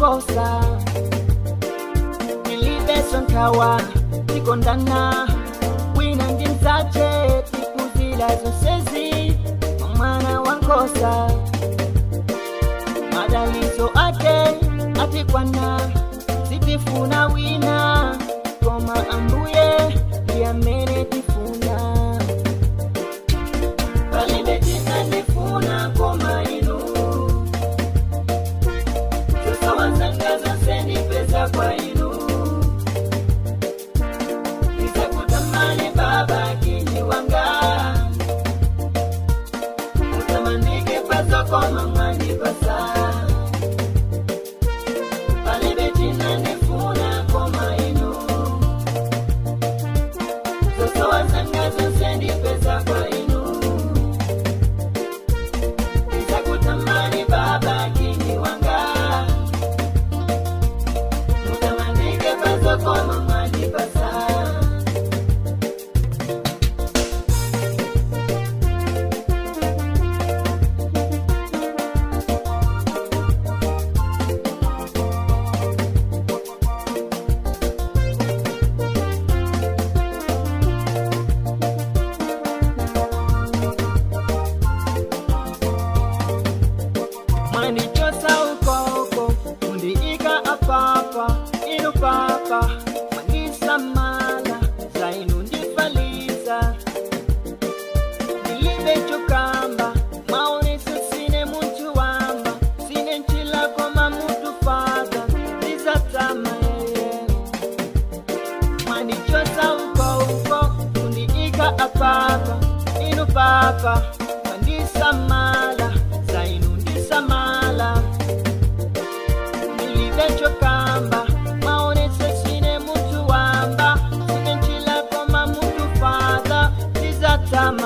Wankosa, tilibeso nkhawa, tikondana wina ndi mzache, tikuzila zonsezi mwa Mwana Wankosa. Madaliso ake atikwana, sitifuna wina koma Ambuye, ndi amene tifuna. Palibe chinandifuna koma inu, zosowa zanga zonse ndipeza kwa inu. Ndizakutamani Baba King wanga, utamandike pazokoma mwandipasa. Palibe chinandifuna koma inu, zosowa zanga zonse ndipeza kwa inu. Ndizakutamani Baba King wanga, utamandike pazokoma mwandipasa. Mwandichosa ukoko, kundiika apapa, inu Papa mwandisamala, zainu ndifaliza. Ndilibe chokamba, maoneso sine muntu wamba, sine nchila koma mutu fadha, ndizatama yeye. Mwandichosa uko uko, kundiika apapa, inu Papa mwandisamala, zainu ndisamala. Ndilibe chokamba, maonese sine mutu wamba, sine nchila koma mutu fadha, ndizatama.